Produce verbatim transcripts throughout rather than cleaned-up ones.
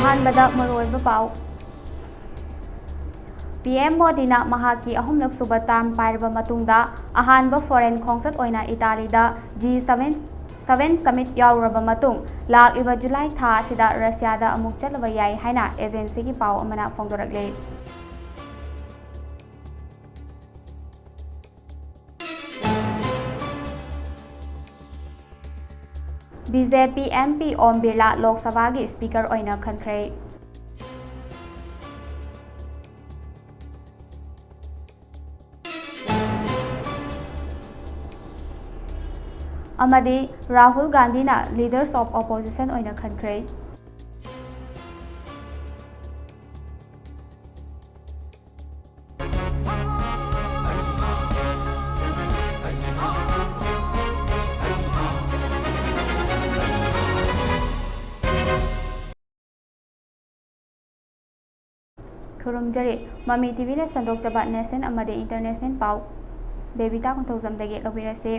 ꯑꯍꯥꯟꯕꯗ ꯃꯔꯨꯑꯣꯏꯕ ꯄꯥꯎ꯫ ꯄꯤ ꯑꯦꯝ ꯃꯣꯗꯤꯅ ꯃꯍꯥꯛꯀꯤ ꯑꯍꯨꯝꯂꯛ ꯁꯨꯕ ꯇꯥꯔꯝ ꯄꯥꯏꯔꯕ ꯃꯇꯨꯡꯗ ꯑꯍꯥꯟꯕ ꯐꯣꯔꯦꯟ ꯈꯣꯡꯆꯠ ꯑꯣꯏꯅ ꯏꯇꯥꯂꯤꯗ ꯖꯤ ꯁꯚꯦꯟ, ꯁꯚꯦꯟ ꯁꯃꯤꯠ ꯌꯥꯎꯔꯨꯔꯕ ꯃꯇꯨꯡ ꯂꯥꯛꯂꯤꯕ ꯖꯨꯂꯥꯏ ꯊꯥ ꯑꯁꯤꯗ ꯔꯁꯤꯌꯥꯗ ꯑꯃꯨꯛ ꯆꯠꯂꯕ ꯌꯥꯏ ꯍꯥꯏꯅ ꯑꯦꯖꯦꯟꯁꯤꯒꯤ ꯄꯥꯎ ꯑꯃꯅ ꯐꯣꯡꯗꯣꯔꯛꯂꯤ꯫ B J P M P Om Birla Lok ꯁꯚꯥꯒꯤ ꯁ꯭ꯄꯤꯀꯔ ꯑꯣꯏꯅ ꯈꯟꯈ꯭ꯔꯦ꯫ ꯑꯃꯗꯤ ꯔꯥꯍꯨꯜ ꯒꯥꯟꯙꯤꯅ Leaders of Opposition ꯑꯣꯏꯅ ꯈꯟꯈ꯭ꯔꯦ꯫ ꯈꯨꯔꯨꯝꯖꯔꯤ꯫ ꯃꯃꯤ ꯇꯤ ꯚꯤꯅ ꯁꯟꯗꯣꯛꯆꯕ national ꯑꯃꯗꯤ international ꯄꯥꯎ ꯕꯦꯕꯤꯇꯥ ꯀꯣꯟꯊꯧꯖꯝꯗꯒꯤ ꯂꯧꯕꯤꯔꯁꯤ꯫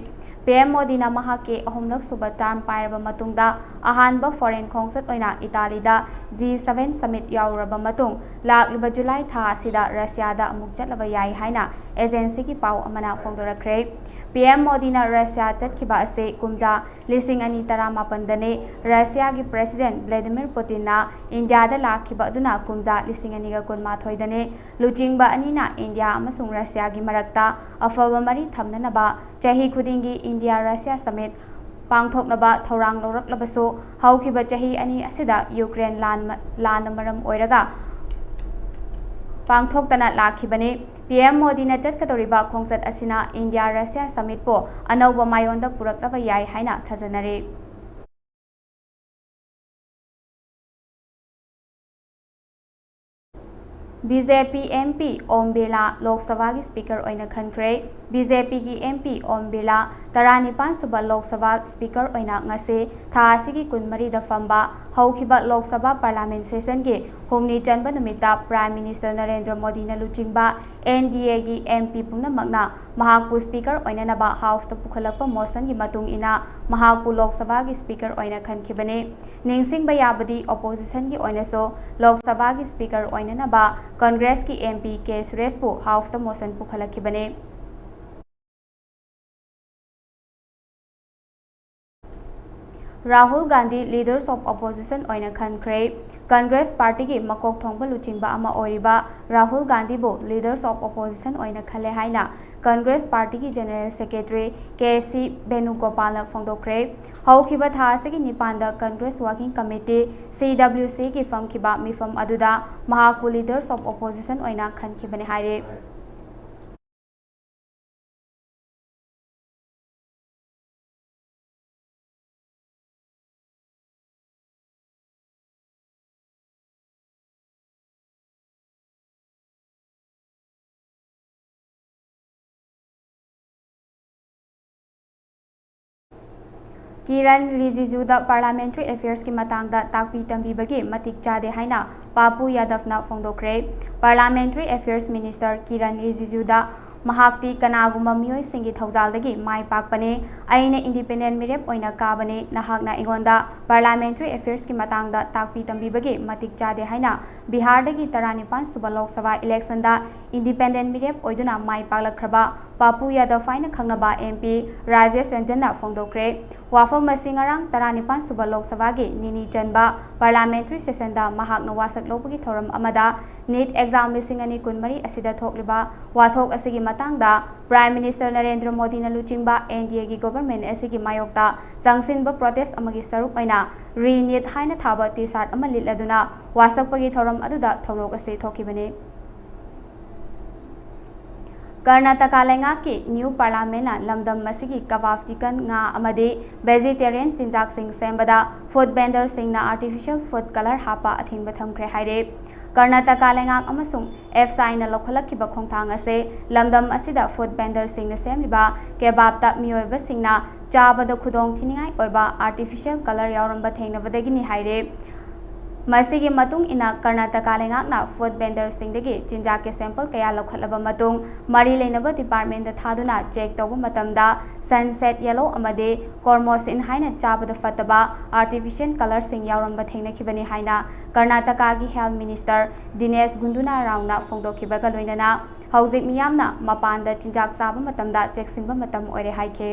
ꯄꯤ ꯑꯦꯝ ꯃꯣꯗꯤꯅ ꯃꯍꯥꯛꯀꯤ ꯑꯍꯨꯝꯂꯛ ꯁꯨꯕ ꯇꯥꯔꯝ ꯄꯥꯏꯔꯕ ꯃꯇꯨꯡꯗ ꯑꯍꯥꯟꯕ ꯐꯣꯔꯦꯟ ꯈꯣꯡꯆꯠ ꯑꯣꯏꯅ ꯏꯇꯥꯂꯤꯗ ꯖꯤ ꯁꯚꯦꯟ ꯁꯃꯤꯠ ꯌꯥꯎꯔꯨꯔꯕ ꯃꯇꯨꯡ ꯂꯥꯛꯂꯤꯕ ꯖꯨꯂꯥꯏ ꯊꯥ ꯑꯁꯤꯗ ꯔꯁꯤꯌꯥꯗ ꯑꯃꯨꯛ ꯆꯠꯂꯕ ꯌꯥꯏ ꯍꯥꯏꯅ ꯑꯦꯖꯦꯟꯁꯤꯒꯤ ꯄꯥꯎ ꯑꯃꯅ ꯐꯣꯡꯗꯣꯔꯛꯈ꯭ꯔꯦ꯫ ꯄꯤ ꯑꯦꯝ ꯃꯣꯗꯤꯅ ꯔꯁꯤꯌꯥ ꯆꯠꯈꯤꯕ ꯑꯁꯤ ꯀꯨꯝꯖꯥ ꯂꯤꯁꯤꯡ ꯑꯅꯤ ꯇꯔꯥꯃꯥꯄꯟꯗꯅꯤ꯫ ꯔꯁꯤꯌꯥꯒꯤ ꯄ꯭ꯔꯦꯁꯤꯗꯦꯟꯠ ꯚ꯭ꯂꯥꯗꯤꯃꯤꯔ ꯄꯨꯇꯤꯟꯅ ꯏꯟꯗꯤꯌꯥꯗ ꯂꯥꯛꯈꯤꯕ ꯑꯗꯨꯅ ꯀꯨꯝꯖꯥ ꯂꯤꯁꯤꯡ ꯑꯅꯤꯒ ꯀꯨꯟꯃꯥꯊꯣꯏꯗꯅꯤ꯫ ꯂꯨꯆꯤꯡꯕ ꯑꯅꯤꯅ ꯏꯟꯗꯤꯌꯥ ꯑꯃꯁꯨꯡ ꯔꯁꯤꯌꯥꯒꯤ ꯃꯔꯛꯇ ꯑꯐꯕ ꯃꯔꯤ ꯊꯝꯅꯅꯕ ꯆꯍꯤ ꯈꯨꯗꯤꯡꯒꯤ ꯏꯟꯗꯤꯌꯥ ꯔꯁꯤꯌꯥ ꯁꯃꯤꯠ ꯄꯥꯡꯊꯣꯛꯅꯕ ꯊꯧꯔꯥꯡ ꯂꯧꯔꯛꯂꯕꯁꯨ, ꯍꯧꯈꯤꯕ ꯆꯍꯤ ꯑꯅꯤ ꯑꯁꯤꯗ ꯌꯨꯀ꯭ꯔꯦꯟ ꯂꯥꯟ, ꯂꯥꯟꯅ ꯃꯔꯝ ꯑꯣꯏꯔꯒ ꯄꯥꯡꯊꯣꯛꯇꯅ ꯂꯥꯛꯈꯤꯕꯅꯤ꯫ ꯄꯤ ꯑꯦꯝ ꯃꯣꯗꯤꯅ ꯆꯠꯀꯗꯧꯔꯤꯕ ꯈꯣꯡꯆꯠ ꯑꯁꯤꯅ ꯏꯟꯗꯤꯌꯥ ꯔꯁꯤꯌꯥ ꯁꯃꯤꯠꯄꯨ ꯑꯅꯧꯕ ꯃꯥꯏꯑꯣꯟꯗ ꯄꯨꯔꯛꯂꯕ ꯌꯥꯏ ꯍꯥꯏꯅ ꯊꯥꯖꯅꯔꯤ꯫ B J P M P Om Birla Lok ꯁꯚꯥꯒꯤ ꯁ꯭ꯄꯤꯀꯔ ꯑꯣꯏꯅ ꯈꯟꯈ꯭ꯔꯦ꯫ ꯕꯤ ꯖꯦ ꯄꯤꯒꯤ ꯑꯦꯝ ꯄꯤ ꯑꯣꯝ ꯕꯤꯔꯂꯥ ꯇꯔꯥꯅꯤꯄꯥꯟ ꯁꯨꯕ ꯂꯣꯛ ꯁꯚꯥ ꯁ꯭ꯄꯤꯀꯔ ꯑꯣꯏꯅ ꯉꯁꯤ ꯊꯥ ꯑꯁꯤꯒꯤ ꯀꯨꯟꯃꯔꯤꯗ ꯐꯝꯕ ꯍꯧꯈꯤꯕ ꯂꯣꯛ ꯁꯚꯥ ꯄꯥꯔꯂꯥꯃꯦꯟ ꯁꯦꯁꯟꯒꯤ ꯍꯨꯝꯅꯤ ꯆꯟꯕ ꯅꯨꯃꯤꯠꯇ ꯄ꯭ꯔꯥꯏꯝ ꯃꯤꯅꯤꯁꯇꯔ ꯅꯔꯦꯟꯗ꯭ꯔ ꯃꯣꯗꯤꯅ ꯂꯨꯆꯤꯡꯕ ꯑꯦꯟ ꯗꯤ ꯑꯦꯒꯤ ꯑꯦꯝ ꯄꯤ ꯄꯨꯝꯅꯃꯛꯅ ꯃꯍꯥꯛꯄꯨ ꯁ꯭ꯄꯤꯀꯔ ꯑꯣꯏꯅꯅꯕ ꯍꯥꯎꯁꯇ ꯄꯨꯈꯠꯂꯛꯄ ꯃꯣꯁꯟꯒꯤ ꯃꯇꯨꯡ ꯏꯟꯅ ꯃꯍꯥꯛꯄꯨ ꯂꯣꯛ ꯁꯚꯥꯒꯤ ꯁ꯭ꯄꯤꯀꯔ ꯑꯣꯏꯅ ꯈꯟꯈꯤꯕꯅꯤ꯫ ꯅꯤꯡꯁꯤꯡꯕ ꯌꯥꯕꯗꯤ, ꯑꯣꯄꯣꯖꯤꯁꯟꯒꯤ ꯑꯣꯏꯅꯁꯨ ꯂꯣꯛ ꯁꯚꯥꯒꯤ ꯁ꯭ꯄꯤꯀꯔ ꯑꯣꯏꯅꯅꯕ ꯀꯪꯒ꯭ꯔꯦꯁꯀꯤ ꯑꯦꯝ ꯄꯤ ꯀꯦ ꯁꯨꯔꯦꯁꯄꯨ ꯍꯥꯎꯁꯇ ꯃꯣꯁꯟ ꯄꯨꯈꯠꯂꯛꯈꯤꯕꯅꯤ꯫ Rahul Gandhi leaders of opposition ꯑꯣꯏꯅ ꯈꯟꯈ꯭ꯔꯦ꯫ ꯀꯪꯒ꯭ꯔꯦꯁ ꯄꯥꯔꯇꯤꯒꯤ ꯃꯀꯣꯛ ꯊꯣꯡꯕ ꯂꯨꯆꯤꯡꯕ ꯑꯃ ꯑꯣꯏꯔꯤꯕ ꯔꯥꯍꯨꯜ ꯒꯥꯟꯙꯤꯕꯨ ꯂꯤꯗꯔꯁ ꯑꯣꯐ ꯑꯣꯄꯣꯖꯤꯁꯟ ꯑꯣꯏꯅ ꯈꯜꯂꯦ ꯍꯥꯏꯅ ꯀꯪꯒ꯭ꯔꯦꯁ ꯄꯥꯔꯇꯤꯒꯤ ꯖꯦꯅꯔꯦꯜ ꯁꯦꯀ꯭ꯔꯦꯇꯔꯤ ꯀꯦ ꯁꯤ ꯕꯦꯅꯨꯒꯣꯄꯥꯜꯅ ꯐꯣꯡꯗꯣꯛꯈ꯭ꯔꯦ꯫ ꯍꯧꯈꯤꯕ ꯊꯥ ꯑꯁꯤꯒꯤ ꯅꯤꯄꯥꯟꯗ ꯀꯪꯒ꯭ꯔꯦꯁ ꯋꯥꯔꯀꯤꯡ ꯀꯃꯤꯇꯤ, ꯁꯤ ꯗꯕ꯭ꯂꯤꯌꯨ ꯁꯤꯒꯤ ꯐꯝꯈꯤꯕ ꯃꯤꯐꯝ ꯑꯗꯨꯗ ꯃꯍꯥꯛꯄꯨ ꯂꯤꯗꯔꯁ ꯑꯣꯐ ꯑꯣꯄꯣꯖꯤꯁꯟ ꯑꯣꯏꯅ ꯈꯟꯈꯤꯕꯅꯤ ꯍꯥꯏꯔꯤ꯫ ꯀꯤꯔꯟ ꯔꯤꯖꯤꯖꯨꯗ ꯄꯥꯔꯂꯥꯃꯦꯟꯇꯔꯤ ꯑꯦꯐꯤꯌꯔꯁꯀꯤ ꯃꯇꯥꯡꯗ ꯇꯥꯛꯄꯤ ꯇꯝꯕꯤꯕꯒꯤ ꯃꯇꯤꯛ ꯆꯥꯗꯦ ꯍꯥꯏꯅ ꯄꯥꯄꯨ ꯌꯥꯗꯕꯅ ꯐꯣꯡꯗꯣꯛꯈ꯭ꯔꯦ꯫ ꯄꯥꯔꯂꯥꯃꯦꯟꯇꯔꯤ ꯑꯦꯐꯤꯌꯔꯁ ꯃꯤꯅꯤꯁꯇꯔ ꯀꯤꯔꯟ ꯔꯤꯖꯤꯖꯨꯗ ꯃꯍꯥꯛꯇꯤ ꯀꯅꯥꯒꯨꯝꯕ ꯃꯤꯑꯣꯏꯁꯤꯡꯒꯤ ꯊꯧꯖꯥꯜꯗꯒꯤ ꯃꯥꯏ ꯄꯥꯛꯄꯅꯤ꯫ ꯑꯩꯅ ꯏꯟꯗꯤꯄꯦꯟꯗꯦꯟ ꯃꯤꯔꯦꯞ ꯑꯣꯏꯅ ꯀꯥꯕꯅꯤ꯫ ꯅꯍꯥꯛꯅ ꯑꯩꯉꯣꯟꯗ ꯄꯥꯔꯂꯥꯃꯦꯟꯇꯔꯤ ꯑꯦꯐꯤꯌꯔꯁꯀꯤ ꯃꯇꯥꯡꯗ ꯇꯥꯛꯄꯤ ꯇꯝꯕꯤꯕꯒꯤ ꯃꯇꯤꯛ ꯆꯥꯗꯦ ꯍꯥꯏꯅ ꯕꯤꯍꯥꯔꯗꯒꯤ ꯇꯔꯥꯅꯤꯄꯥꯟ ꯁꯨꯕ ꯂꯣꯛ ꯁꯚꯥ ꯏꯂꯦꯛꯁꯟꯗ ꯏꯟꯗꯤꯄꯦꯟꯗꯦꯟ ꯃꯤꯔꯦꯞ ꯑꯣꯏꯗꯨꯅ ꯃꯥꯏ ꯄꯥꯛꯂꯛꯈ꯭ꯔꯕ ꯄꯥꯄꯨ ꯌꯥꯗꯕ ꯍꯥꯏꯅ ꯈꯪꯅꯕ ꯑꯦꯝ ꯄꯤ ꯔꯥꯖꯦꯁ ꯔꯟꯖꯟꯅ ꯐꯣꯡꯗꯣꯛꯈ꯭ꯔꯦ꯫ ꯋꯥꯐꯝ ꯑꯁꯤ ꯉꯔꯥꯡ ꯇꯔꯥꯅꯤꯄꯥꯟ ꯁꯨꯕ ꯂꯣꯛ ꯁꯚꯥꯒꯤ ꯅꯤꯅꯤ ꯆꯟꯕ ꯄꯥꯔꯂꯥꯃꯦꯟꯇꯔꯤ ꯁꯦꯁꯟꯗ ꯃꯍꯥꯛꯅ ꯋꯥꯁꯛ ꯂꯧꯕꯒꯤ ꯊꯧꯔꯝ ꯑꯃꯗ ꯅꯤꯠ ꯑꯦꯛꯖꯥꯝ ꯂꯤꯁꯤꯡ ꯑꯅꯤ ꯀꯨꯟꯃꯔꯤ ꯑꯁꯤꯗ ꯊꯣꯛꯂꯤꯕ ꯋꯥꯊꯣꯛ ꯑꯁꯤꯒꯤ ꯃꯇꯥꯡꯗ ꯄ꯭ꯔꯥꯏꯝ ꯃꯤꯅꯤꯁꯇꯔ ꯅꯔꯦꯟꯗ꯭ꯔ ꯃꯣꯗꯤꯅ ꯂꯨꯆꯤꯡꯕ ꯑꯦꯟ ꯗꯤ ꯑꯦꯒꯤ ꯒꯣꯚꯔꯟꯃꯦꯟꯠ ꯑꯁꯤꯒꯤ ꯃꯥꯌꯣꯛꯇ ꯆꯪꯁꯤꯟꯕ ꯄ꯭ꯔꯣꯇꯦꯁ ꯑꯃꯒꯤ ꯁꯔꯨꯛ ꯑꯣꯏꯅ ꯔꯤ ꯅꯤꯠ ꯍꯥꯏꯅ ꯊꯥꯕ ꯇꯤ ꯁꯥꯔꯠ ꯑꯃ ꯂꯤꯠꯂꯗꯨꯅ ꯋꯥꯁꯛꯄꯒꯤ ꯊꯧꯔꯝ ꯑꯗꯨꯗ ꯊꯧꯗꯣꯛ ꯑꯁꯤ ꯊꯣꯛꯈꯤꯕꯅꯤ꯫ ꯀꯔꯅꯥꯇꯀꯥ ꯂꯩꯉꯥꯛꯀꯤ ꯅ꯭ꯌꯨ ꯄꯥꯔꯂꯥꯃꯦꯟꯅ ꯂꯝꯗꯝ ꯑꯁꯤꯒꯤ ꯀꯕꯥꯕ ꯆꯤꯀꯟ, ꯉꯥ ꯑꯃꯗꯤ ꯚꯦꯖꯤꯇꯦꯔꯤꯌꯟ ꯆꯤꯟꯖꯥꯛꯁꯤꯡ ꯁꯦꯝꯕꯗ ꯐꯨꯗ ꯚꯦꯟꯗꯔꯁꯤꯡꯅ ꯑꯥꯔꯇꯤꯐꯤꯁꯤꯌꯦꯜ ꯐꯨꯗ ꯀꯂꯔ ꯍꯥꯞꯄ ꯑꯊꯤꯡꯕ ꯊꯝꯈ꯭ꯔꯦ ꯍꯥꯏꯔꯦ꯫ ꯀꯔꯅꯥꯇꯀꯥ ꯂꯩꯉꯥꯛ ꯑꯃꯁꯨꯡ ꯑꯦꯐꯁꯥꯏꯅ ꯂꯧꯈꯠꯂꯛꯈꯤꯕ ꯈꯣꯡꯊꯥꯡ ꯑꯁꯤ ꯂꯝꯗꯝ ꯑꯁꯤꯗ ꯐꯨꯗ ꯚꯦꯟꯗꯔꯁꯤꯡꯅ ꯁꯦꯝꯂꯤꯕ ꯀꯦꯕꯥꯕꯇ ꯃꯤꯑꯣꯏꯕꯁꯤꯡꯅ ꯆꯥꯕꯗ ꯈꯨꯗꯣꯡ ꯊꯤꯅꯤꯡꯉꯥꯏ ꯑꯣꯏꯕ ꯑꯥꯔꯇꯤꯐꯤꯁꯤꯌꯦꯜ ꯀꯂꯔ ꯌꯥꯎꯔꯝꯕ ꯊꯦꯡꯅꯕꯗꯒꯤꯅꯤ ꯍꯥꯏꯔꯦ꯫ ꯃꯁꯤꯒꯤ ꯃꯇꯨꯡ ꯏꯟꯅ ꯀꯔꯅꯥꯇꯀꯥ ꯂꯩꯉꯥꯛꯅ ꯐꯨꯗ ꯚꯦꯟꯗꯔꯁꯤꯡꯗꯒꯤ ꯆꯤꯟꯖꯥꯛꯀꯤ ꯁꯦꯝꯄꯜ ꯀꯌꯥ ꯂꯧꯈꯠꯂꯕ ꯃꯇꯨꯡ ꯃꯔꯤ ꯂꯩꯅꯕ ꯗꯤꯄꯥꯔꯠꯃꯦꯟꯗ ꯊꯥꯗꯨꯅ ꯆꯦꯛ ꯇꯧꯕ ꯃꯇꯝꯗ ꯁꯟꯁꯦꯠ ꯌꯦꯂꯣ ꯑꯃꯗꯤ ꯀꯣꯔꯃꯣꯁꯤꯟ ꯍꯥꯏꯅ ꯆꯥꯕꯗ ꯐꯠꯇꯕ ꯑꯥꯔꯇꯤꯐꯤꯁꯤꯌꯦꯜ ꯀꯂꯔꯁꯤꯡ ꯌꯥꯎꯔꯝꯕ ꯊꯦꯡꯅꯈꯤꯕꯅꯤ ꯍꯥꯏꯅ ꯀꯔꯅꯥꯇꯀꯥꯒꯤ ꯍꯦꯜꯊ ꯃꯤꯅꯤꯁꯇꯔ ꯗꯤꯅꯦꯁ ꯒꯨꯟꯗꯨꯅꯥ ꯔꯥꯎꯅ ꯐꯣꯡꯗꯣꯛꯈꯤꯕꯒ ꯂꯣꯏꯅꯅ ꯍꯧꯖꯤꯛ ꯃꯤꯌꯥꯝꯅ ꯃꯄꯥꯟꯗ ꯆꯤꯟꯖꯥꯛ ꯆꯥꯕ ꯃꯇꯝꯗ ꯆꯦꯛꯁꯤꯟꯕ ꯃꯇꯝ ꯑꯣꯏꯔꯦ ꯍꯥꯏꯈꯤ꯫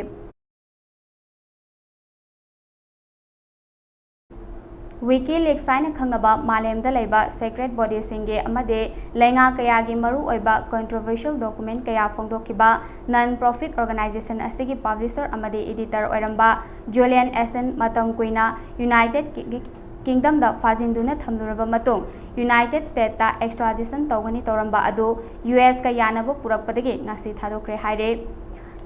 WikiLeaks ꯍꯥꯏꯅ ꯈꯪꯅꯕ ꯃꯥꯂꯦꯝꯗ ꯂꯩꯕ ꯁꯦꯀ꯭ꯔꯦꯠ ꯕꯣꯗꯤꯁꯤꯡꯒꯤ ꯑꯃꯗꯤ ꯂꯩꯉꯥꯛ ꯀꯌꯥꯒꯤ ꯃꯔꯨꯑꯣꯏꯕ ꯀꯟꯇ꯭ꯔꯣꯚꯔꯁꯤꯌꯦꯜ ꯗꯣꯀꯨꯃꯦꯟ ꯀꯌꯥ ꯐꯣꯡꯗꯣꯛꯈꯤꯕ ꯅꯟ ꯄ꯭ꯔꯣꯐꯤꯠ ꯑꯣꯔꯒꯅꯥꯏꯖꯦꯁꯟ ꯑꯁꯤꯒꯤ ꯄꯕ꯭ꯂꯤꯁꯔ ꯑꯃꯗꯤ ꯏꯗꯤꯇꯔ ꯑꯣꯏꯔꯝꯕ ꯖꯨꯂꯤꯌꯟ ꯑꯦꯁꯟ ꯃꯇꯝ ꯀꯨꯏꯅ ꯌꯨꯅꯥꯏꯇꯦꯗ ꯀꯤ-, ꯀꯤꯡꯗꯝꯗ ꯐꯥꯖꯤꯟꯗꯨꯅ ꯊꯝꯂꯨꯔꯕ ꯃꯇꯨꯡ ꯌꯨꯅꯥꯏꯇꯦꯗ ꯁ꯭ꯇꯦꯠꯇ ꯑꯦꯛꯁꯇ꯭ꯔꯥꯗꯤꯁꯟ ꯇꯧꯒꯅꯤ ꯇꯧꯔꯝꯕ ꯑꯗꯨ ꯌꯨ ꯑꯦꯁꯀ ꯌꯥꯅꯕ ꯄꯨꯔꯛꯄꯗꯒꯤ ꯉꯁꯤ ꯊꯥꯗꯣꯛꯈ꯭ꯔꯦ ꯍꯥꯏꯔꯦ꯫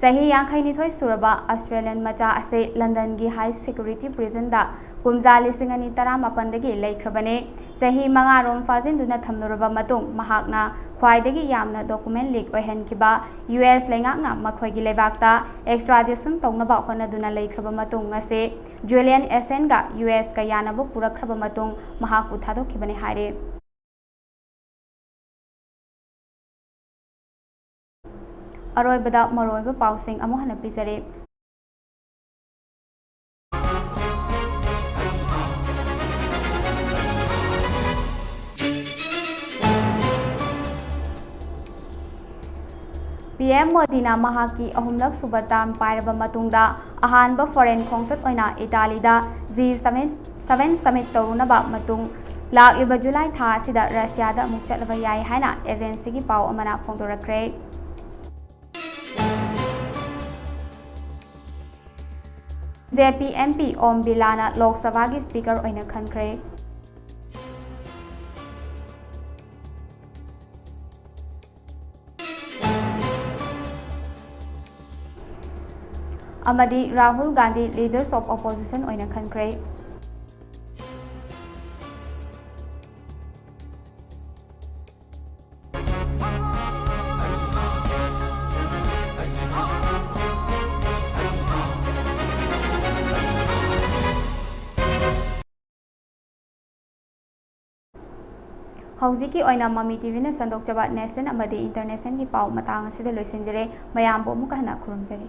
ꯆꯍꯤ ꯌꯥꯡꯈꯩꯅꯤꯊꯣꯏ ꯁꯨꯔꯕ ꯑꯁꯇ꯭ꯔꯦꯂꯤꯌꯟ ꯃꯆꯥ ꯑꯁꯤ ꯂꯟꯗꯟꯒꯤ ꯍꯥꯏ ꯁꯦꯀ꯭ꯌꯨꯔꯤꯇꯤ ꯄ꯭ꯔꯤꯖꯟꯗ ꯀꯨꯝꯖꯥ ꯂꯤꯁꯤꯡ ꯑꯅꯤ ꯇꯔꯥꯃꯥꯄꯟꯗꯒꯤ ꯂꯩꯈ꯭ꯔꯕꯅꯤ꯫ ꯆꯍꯤ ꯃꯉꯥꯔꯣꯝ ꯐꯥꯖꯤꯟꯗꯨꯅ ꯊꯝꯂꯨꯔꯕ ꯃꯇꯨꯡ ꯃꯍꯥꯛꯅ ꯈ꯭ꯋꯥꯏꯗꯒꯤ ꯌꯥꯝꯅ ꯗꯣꯀꯨꯃꯦꯟ ꯂꯤꯛ ꯑꯣꯏꯍꯟꯈꯤꯕ ꯌꯨ ꯑꯦꯁ ꯂꯩꯉꯥꯛꯅ ꯃꯈꯣꯏꯒꯤ ꯂꯩꯕꯥꯛꯇ ꯑꯦꯛꯁꯇ꯭ꯔꯥꯗꯤꯁꯟ ꯇꯧꯅꯕ ꯍꯣꯠꯅꯗꯨꯅ ꯂꯩꯈ꯭ꯔꯕ ꯃꯇꯨꯡ ꯉꯁꯤ ꯖꯨꯂꯤꯌꯟ ꯑꯦꯁꯦꯟꯒ ꯌꯨ ꯑꯦꯁꯀ ꯌꯥꯅꯕ ꯄꯨꯔꯛꯈ꯭ꯔꯕ ꯃꯇꯨꯡ ꯃꯍꯥꯛꯄꯨ ꯊꯥꯗꯣꯛꯈꯤꯕꯅꯤ ꯍꯥꯏꯔꯤ꯫ ꯑꯔꯣꯏꯕꯗ ꯃꯔꯨꯑꯣꯏꯕ ꯄꯥꯎꯁꯤꯡ ꯑꯃꯨꯛ ꯍꯟꯅ ꯄꯤꯖꯔꯤ꯫ ꯄꯤ ꯑꯦꯝ ꯃꯣꯗꯤꯅ ꯃꯍꯥꯛꯀꯤ ꯑꯍꯨꯝꯂꯛ ꯁꯨꯕ ꯇꯔꯝ ꯄꯥꯏꯔꯕ ꯃꯇꯨꯡꯗ ꯑꯍꯥꯟꯕ ꯐꯣꯔꯦꯟ ꯈꯣꯡꯆꯠ ꯑꯣꯏꯅ ꯏꯇꯥꯂꯤꯗ ꯖꯤ ꯁꯚꯦꯟ, ꯁꯚꯦꯟ ꯁꯃꯤꯠ ꯇꯧꯔꯨꯅꯕ ꯃꯇꯨꯡ ꯂꯥꯛꯂꯤꯕ ꯖꯨꯂꯥꯏ ꯊꯥ ꯑꯁꯤꯗ ꯔꯁꯤꯌꯥꯗ ꯑꯃꯨꯛ ꯆꯠꯂꯕ ꯌꯥꯏ ꯍꯥꯏꯅ ꯑꯦꯖꯦꯟꯁꯤꯒꯤ ꯄꯥꯎ ꯑꯃꯅ ꯐꯣꯡꯗꯣꯔꯛꯈ꯭ꯔꯦ꯫ ꯖꯦ ꯄꯤ ꯑꯦꯝ ꯄꯤ ꯑꯣꯝ ꯕꯤꯔꯂꯥꯅ ꯂꯣꯛ ꯁꯚꯥꯒꯤ ꯁ꯭ꯄꯤꯀꯔ ꯑꯣꯏꯅ ꯈꯟꯈ꯭ꯔꯦ꯫ ꯑꯃꯗꯤ Rahul Gandhi leaders of opposition ꯑꯣꯏꯅ ꯈꯟꯈ꯭ꯔꯦ꯫ ꯍꯧꯖꯤꯛꯀꯤ ꯑꯣꯏꯅ ꯃꯃꯤ ꯇꯤꯚꯤꯅ ꯁꯟꯗꯣꯛꯆꯕ ꯅꯦꯁꯅꯦꯜ ꯑꯃꯗꯤ ꯏꯟꯇꯔꯅꯦꯁꯅꯦꯜꯒꯤ ꯄꯥꯎ ꯃꯇꯥꯡ ꯑꯁꯤꯗ ꯂꯣꯏꯁꯤꯟꯖꯔꯦ꯫ ꯃꯌꯥꯝꯕꯨ ꯑꯃꯨꯛꯀ ꯍꯟꯅ ꯈꯨꯔꯨꯝꯖꯔꯤ꯫